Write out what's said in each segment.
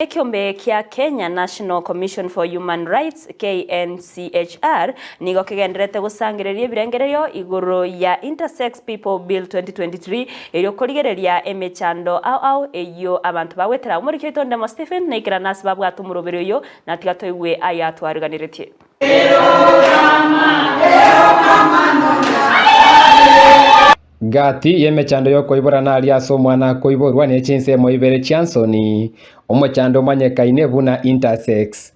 Ekeombe kia Kenya National Commission for Human Rights, KNCHR, nigo kegendererete gosangereria ebirengererio igoro ya Intersex People Bill 2023 erio korigereria emechando ao ao eyio abanto bagwetera. Omoriki oito Ndemo Stephen naikerana ase babwate omoroberi oyio na tiga toigwe aya twariganiretie. Gati y'emechando y'okoiborana aria ase omwana akoiborwa ne chinsemo ibere chia nsoni, omochando omanyekaine buna intersex.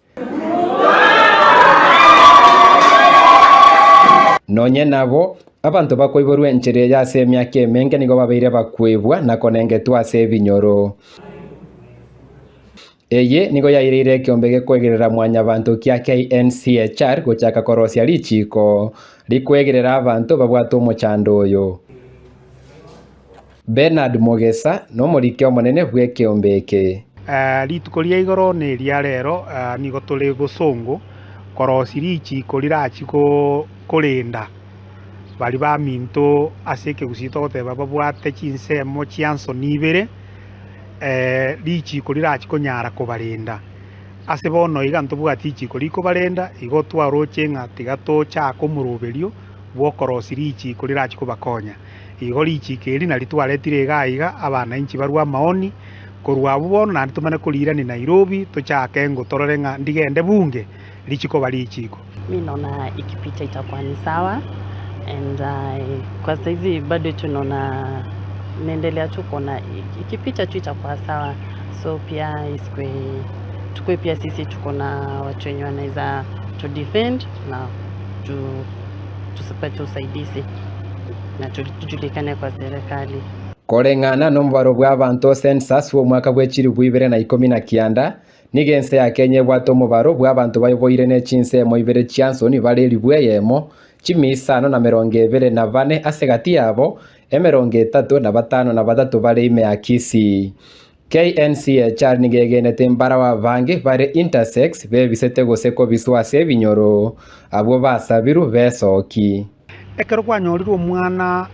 Nonye nabo, abanto bakoiborwa enchera eye ase emiaka emenge nigo babeire bakwebwa na konengetwa ase ebinyoro. Eye nigo yaireire ekeombe gekoegerera mwanyabanto kia KNCHR gochaka korosia richiiko rikoegerera abanto babwate omochando oyo. Bernard Mogesa nomoriki omonene bw'ekeombe eke. Rituko ria igoro na eria rero nigo tore bosongo korosia richiiko rirachie korenda baria baminto ase ekegusii togoteba babwate chinsemo chia nsoni ibere. Richiiko rirachie konyara kobarenda. Ase bono iga ntobwati richiiko rikobarenda, igo twaroche ng'a tiga tochake omoroberio bw'okorosia richiiko rirachie kobakonya. Igo richiiko eri nario twaretire iga aiga, abanainchi barue amaoni, korwa abwo bono naende tomanye koriirania Nairobi, tochake ng'o torore ng'a ndigende bunge richie koba richiiko. Mi naona ikipita itakuwa ni sawa and kwa saizi bado tunaona naendelea tu kuona ikipita tu itakuwa sawa so pia isikue tukue pia sisi tuko na watu wenye wanaweza tu defend na tu tusipate usaidizi na tujulikane kwa serikali. Koreng'ana nomobaro bw'abanto Census bw'omwaka bwe chilifu ibere na ikomi na kianda, Nigo ense ya Kenya ebwate omobaro bw'abanto baiboire ne chinsemo ibere chia nsoni bare elifu eyemo, chimia isano na merongo ebere na bane ase gati yabo, emerongo etato na batano na batato bare ime ya Kisii. KNCHR nigo egenete mbarao abange bare intersex bebisete gose kobiswa ase ebinyoro, abwo basabirwe besoki. Ekero kwanyorire omwana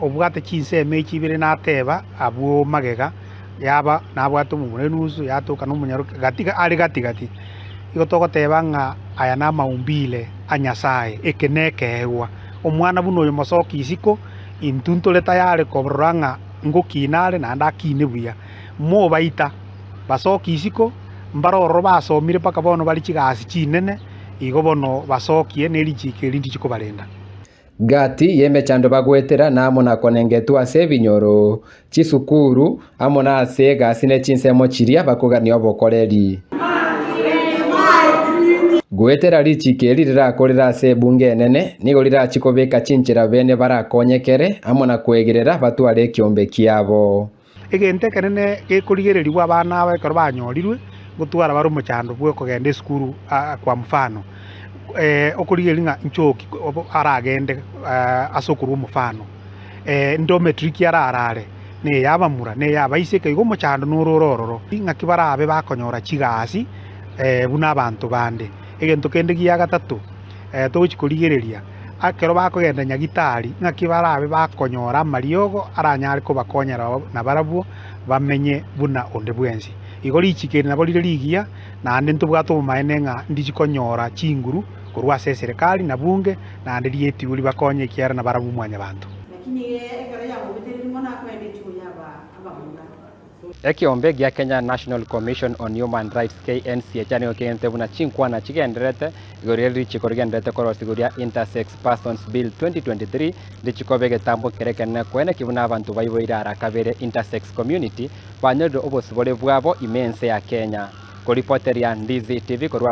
obwate chinsemo echi ibere nateba abwo magega, yaba nabwate omomura enusu, yatoka na omonyaroke gati are gati gati. Igo togoteba ng'a aya namaumbile a Nyasaye, eke nekeegwa. Omwana buna oyo mosoke isiko, intwe ntore tayari korora ng'a ngokina are naende akine buya. Mobaita, basoke isiko, mbare ororo basomire mpaka bono bare chigasi chinene. Igo bono basokie ne richiiko eri ndichie kobarenda. Gati y'emechando bagoetera na amo na konengetwa ase ebinyoro, chisukuru, amo na ase egasi ne chinsemo chiria bakogania obokoreri. Goetera richiiko eri rirakorere ase ebunge enene, nigo rirachie kobeka chinchera bene barakonyekere amo na koegerera batware ekiombe kiabo. Egento ekenene gekorigererigwa abana aba ekero banyorirwe, ngotwara bare omochando bw'okogenda esukuru kwa mfano, okorigereria ng'a nchoki aragende ase okorwa omofano, ndometry ki ararare, na eya abamura, na eya abaiseke, igo omochando noro ore ororo. Ng'aki barabe bakonyora chigasi buna abanto bande. Egento kende gia gatato, togochia korigereria. Ekero bakogenda nyagitari, ng'aki barabe bakonyora amariogo aranyare kobakonyera nabarabwo bamenye buna onde bwensi. Igo richiko eri nabo rire rigiya, naende ntobwate obomaene ng'a ndichi konyora chinguru korwa ase eserekari na bunge, naende rietigwe ribakonye ekiagera nabarabwo mwanyabanto. Ekeombe gia Kenya National Commission on Human Rights, KNCHR, nigo kegenete buna chinkwana chigendererete igoro rie richiko rigendererete korosigwa ria Intersex Persons Bill 2023 ndichikoba egetambo kere ekenene koeneki buna abanto baiboire ara kabere intersex community banyorire obosibore bwabo ime ense ya Kenya. Koripoteria Ndizi TV korwa.